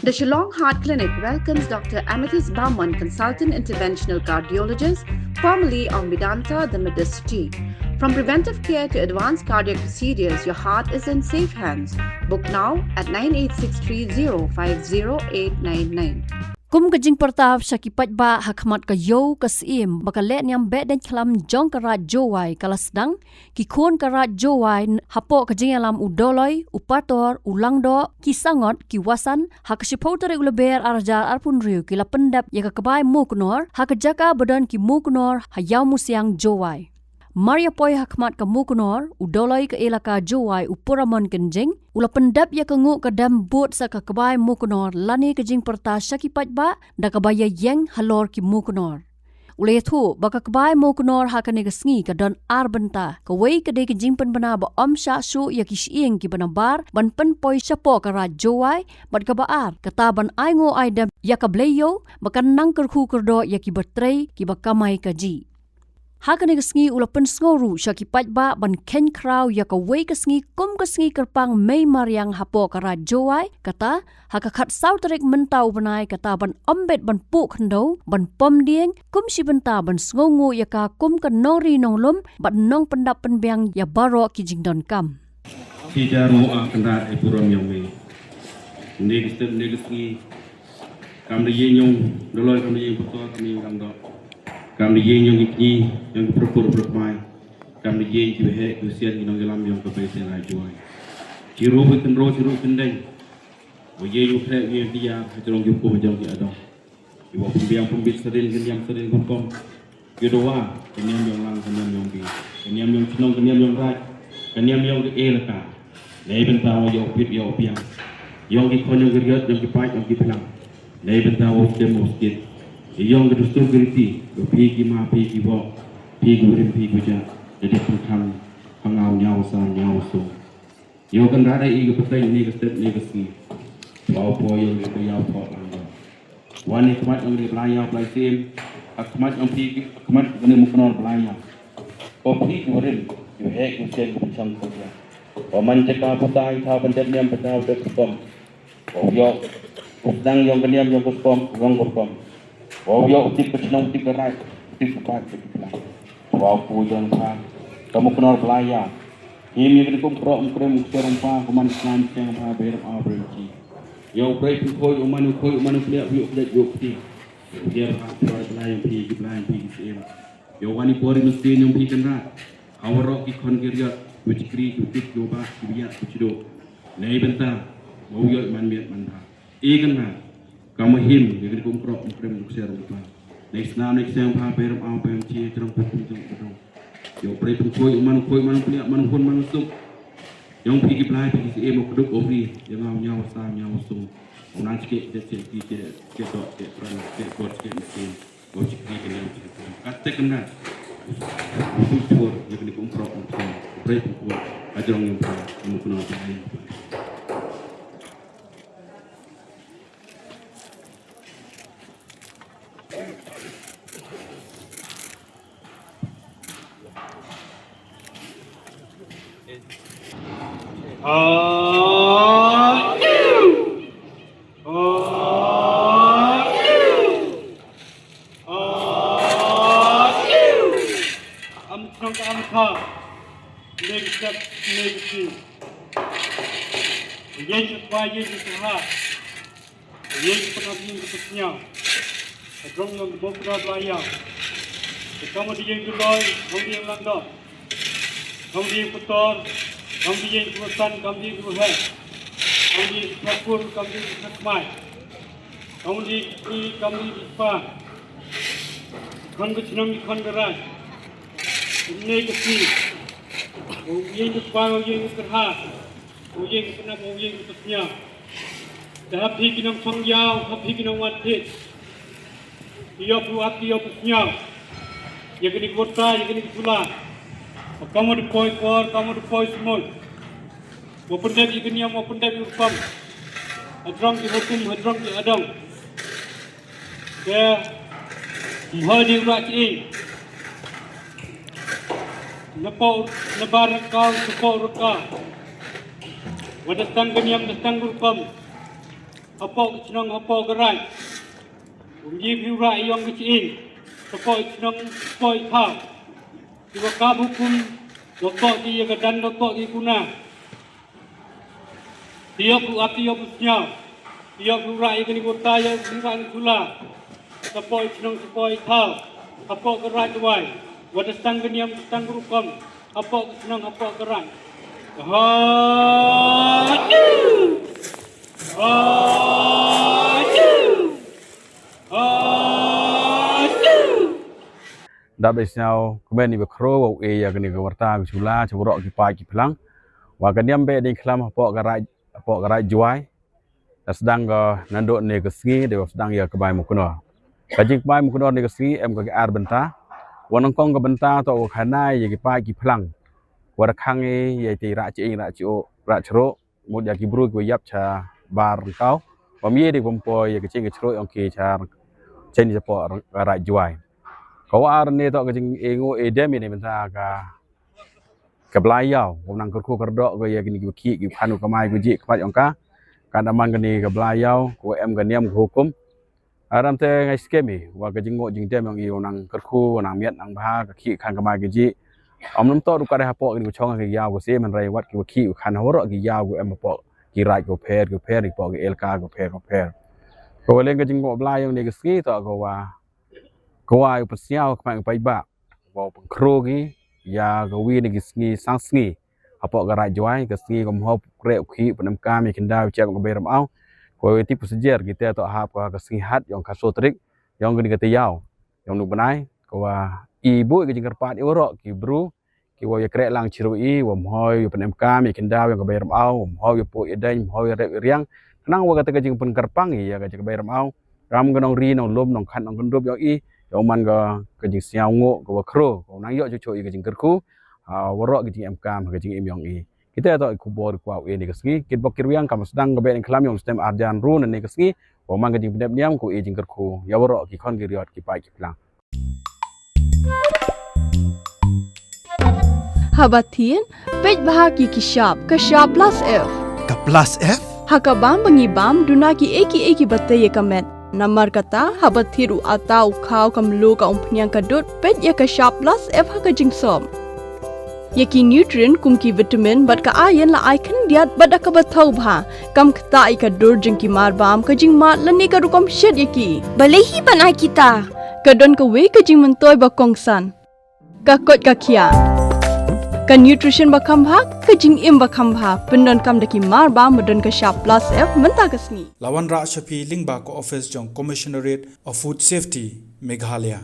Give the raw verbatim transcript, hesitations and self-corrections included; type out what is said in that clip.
The Shillong Heart Clinic welcomes Doctor Amethyst Barman, Consultant Interventional Cardiologist, formerly of Medanta, the Medicity. From preventive care to advanced cardiac procedures, your heart is in safe hands. Book now at nine eight six three zero five zero eight nine nine. Kum ka jingpyrta sha ki paidbah ha khmat ka ïew ka syiem ba ka lehniam Behdeiñkhlam jong ka Raij Jowai ka la sdang, ki khun ka Raij Jowai hapoh ka jingïalam u Doloi, u Pator, u Langdoh, ki Sangot, ki Wasan, ha ka shiphew tarik u Lber arhajar arphew hynriew ki la pyndep ïa ka Kbai Muknor ha ka jaka ba don ki Muknor ha Ïawmusiang Jowai. Mar ïa poi ha khmat ka Muknor, u Doloi ka Elaka Jowai u Puramon Kynjing u la pyndep ïa ka nguh ka dem bud sa ka Kbai Muknor lane ka jingpyrta sha ki paidbah da kaba ïaïeng halor ki Muknor. U la ïathuh ba ka Kbai Muknor ha kane ka sngi ka don ar bynta. Kawei ka dei ka jingpynbna ba ym shah shuh ïa ki shyieng kiba nabar ban pynpoi shapoh ka Raij Jowai, bad kaba ar kata ban ai nguh ai dem ïa ka Blei Ïew ba kan nang kyrkhu kyrdoh ïa kiba trei kiba kamai kajih. Ha kane ka sngi u la pynsngew ruh sha ki paidbah ban kheiñ khraw ïa kawei ka sngi kum ka sngi kyrpang Mei Mariang hapoh ka Raij Jowai, kata ha ka khatsaw tarik mynta u bnai, kata ban ym bit ban puh khyndew, ban pom dieng, kum shi bynta ban sngewnguh ïa ka kum ka nongri nonglum bad nongpyndap pynbiang ïa baroh ki jingdonkam. Ki jar mo a kynrad e burom ïong me. Nde ki step nde ki sngi. Kam da ïeng ïong Doloi, kam da ïeng Pator, kam da ïeng Langdoh. Kam da ïeng ïong ki kñi, ïong ki pyrpur pyrkmai. Kam da ïeng ki waheh ki wasian, ki nongïalam ïong ka Baisien Raij Jowai. Chirup ki kynroh, chirup ki kyndeng. Wa ïeng u khreh, ïeng ki ïar, ha jrong ki hukum, ha jrong ki adong. Iwa pynbiang pynbit sadien, ka niam sadien ka rukom. Ki dawa, ka niam ïong lang, ka niam ïong bi. Ka niam ïong chnong, ka niam ïong raij. Ka niam ïong ka elaka. Nei bynta wa ïoh pit, ïoh piang. Ïong ki khon, ïong ki riot, ïong ki paid, ïong ki plang. Nei bynta wa stem wa skit. Ïong ki dustur ki riti, wa phi ki ma, phi ki bok, phi ki wirim, phi ki wajah. Jadi pynkham, ha ngaw ñiaw sa, ñiaw sung. Ïoh kan rada i ka pateng ne ka step ne ka sngi. Wa u poi ïong ka ïaw pok lang ïong. Wa ne khmat ïong ka Blai Ïaw Blai Syiem. Ha khmat ïong phi ki, ha khmat ïong ka ne Muknor Blai Ïaw. Ko phi ki warim, ki heh ki sien ki pynchang ki pynchang. Wa man jaka pata i thaw ban dep niam pata u dep rukom. Wa u ïoh, u sdang ïong ka niam ïong ka rukom, ïong ka rukom. Wa u ïoh u tip ka chnong, u tip ka raij, u tip ka paid, u tip ka plang. Wa u pu ïong pha, ka Muknor Blai Ïaw. Him ïa ka kum krok, um krem, um ksor, um pa, kuman snan, seng, um ha, berem, aw, berem, chi. Ïa u brei pynkhoi, u man u khoi, u man u pynïap, u ïoh kjat, u ïoh kti. Ïa u ha, u Blai ïong phi, u Blai ïong phi, ki siem. Ïa u wani pori mesti ïong phi kynrad. Ha waroh ki khon ki riat, u chikri, u tik, u bah, u biat, u chido. Nei bynta, wa u ïoh man miat man bha. E kynrad, ka ma him, ïa ka kum krok, um krem, u ksor, u pa. Nei sna, nei kseng bha, berem, aw, berem, chi, jrong, puk, puk, jrong, puk, jrong. Ïa u brei pynkhoi, u man u khoi, man u pynïap, man u hun, man u suk. Ïong phi ki Blai, phi ki siem, u kduk, u ri, ïa ngaw, ñiaw, sa, ñiaw, sung. U nan chike, chike, chike, chike, chike, dok, chike, pran, chike, kot, chike, mesin. Ko chike, chike, ñiaw, chike, pran. Kat te kena. U pur, ïa kini kum prok, kum prok. U brei pynkhoi, ka jrong ïong phi, ïong phi, ïong phi. Am chong ka am kha. Leg step, leg step. Yen chukwa, yen chukwa. Ïeng ka pynap ïeng ka pynñiaw. Ka jrong nong ka bok ka dor la ïa. Ka kam da ïeng ka loi, kam da ïeng lang dor. Kam da ïeng ka tor, kam da ïeng ka san, kam da ïeng ka he. Kam da ïeng ka kur, kam da ïeng ka mai. Kam da ïeng ka kam da ïeng ka pa. Kan ka chnong kan ka rai. Kan ne ka si. Ïeng ka pa, ïeng ka ha. U ïeng ka pynap, u ïeng ka pynñiaw. Te ha phi ki nongchong ïaw, ha phi ki nongwan thied. Ïoh phi ap, ïoh phi pynñiaw. Ïa kani ka bota, ïa kani ka sula. Ka mut poi por, ka mut poi smoi. Mo pyndep ïa kani, mo pyndep ïa ka pam. Hadrong ki hukum, hadrong ki adong. Te mhoi di ruh ki ing. Napoh nabar rakaw, napoh rakaw. Wa da tang ka niam, da tang rukom. hapoh ka chnong hapoh ka raij. Kum ji phi rah ïong ka chi ing, hapoh chnong hapoh thaw. Ki wa kap hukum, dotok ki ya ka dan dotok ki kuna. Tiok lu ati yok lu sñiaw. Tiok lu rai kani kota ya kani rai ni chula. Sapoi chnong sapoi thaw. Hapoh ka rai tuwai. Wada stang ka niam stang ka rukom. Hapoh ka chnong hapoh ka rai. Ha. Ha. Ha. Dap da sñiaw kmen iba khro wa u e ya kani ka warta ka chula cha waroh ki paid ki phlang. Wa ka niam beh ding khlam hapoh ka raij hapoh ka raij Jwai. Da sdang ka nando ne ka sngi de wa sdang ya ka bai muknor. Ka jing ka bai muknor ne ka sngi em ka ki ar bynta. Wa nangkong ka bynta to wa khana ya ki paid ki phlang. Wa da khang ya ti rah chi ing rah chi o rah chro. Mut ya ki bru ki wa yap cha bar rngkaw. Wa mye dik bam poi ya ka ching ka chro yong ki cha ching cha po ka raij Jwai. Ka wa ar ne to ka jing e ngo e dem ne bynta ka ka blai yaw. Wa nang kyrkhu kyrdoh ka ya kini ki wa khih ki wa khan ka mai ka jih ka pat yong ka. Ka da man kani ka blai yaw ka wa em ka niam ka hukum. Aram te ngai skemi wa ka jingngoh jingdem yong i wa nang kyrkhu wa nang miat nang bha ka khih khan ka mai ka jih. Am nam to ruka dei hapoh kini ka chong ka yaw ka se man rai wat ki wa khih ka khan hawaroh ki yaw ka em hapoh ki raij ka pher ka pher ki poh ki elka ka pher ka pher. Ka wa leng ka jingngoh blai yong ne ka sngi to ka wa ka wa u pynsiaw ka mai ka paid ba. Wa u pynkhro ki ya ka wi ne ki sngi sang sngi. Hapoh ka raij Jwai ka sngi ka mhop kreh u khih pynemkam ya khyndaw chep ka bei ram aw. Ko ti pu sejer kita to hap ka sngi hat yong ka so tarik yong kani ka tayaw yong nu bnai ko wa i bu ka jingkyrpad i waroh ki bru ki wa ya kreh lang chiru i wa mhoi ya pynemkam ya khyndaw yong ka bei ram aw wa mhoi ya pu ya deng mhoi ya rep ya riang. Khnang wa kata ka jingpynkyrpang i ya ka jingka bei ram aw ram ka nong ri nong lum nong khan nong kyndup yong i yong man ka ka jingsngiaw ngo ka wa khro ka nang yoh chuchu i ka jingkyrkhu. Waroh ka jingem kam ka jingim yong i. Kita to i khubor kwa u e ne ka sngi kit bok ki riang kam sdang ka beh khlam yong stem arjan ru ne ka sngi. Wa man ka jingpyndep niam ku e jingkyrkhu ya waroh ki khon ki riot ki pai ki plang. Haba thin peit bha ki ki shap ka shap plus F. Ka plus F? Ha ka bam ba ngi bam duna ki e ki e ki bate ya ka met. Namar kata haba thir u ata u khaw ka mlu ka umphniang ka dud peit ya ka shap plus F ha ka jingsop. Ya ki nutrient kum ki vitamin bad ka iron la ai khyndiat bad da kaba thaw bha. Kam kata i ka dur jong ki mar bam ka jingmad lane ka rukom shet ya ki. Balei hi ban ai kita? Ka don kawei ka jingmyntoi ba kongsan. Ka koit ka khiah. Ka nutrition ba kham bha, ka jingim ba kham bha. Pyndonkam da ki mar bam ba don ka shap plus F mynta ka sngi. La wanrah sha phi lyngba ka office jong Commissionerate of Food Safety, Meghalaya.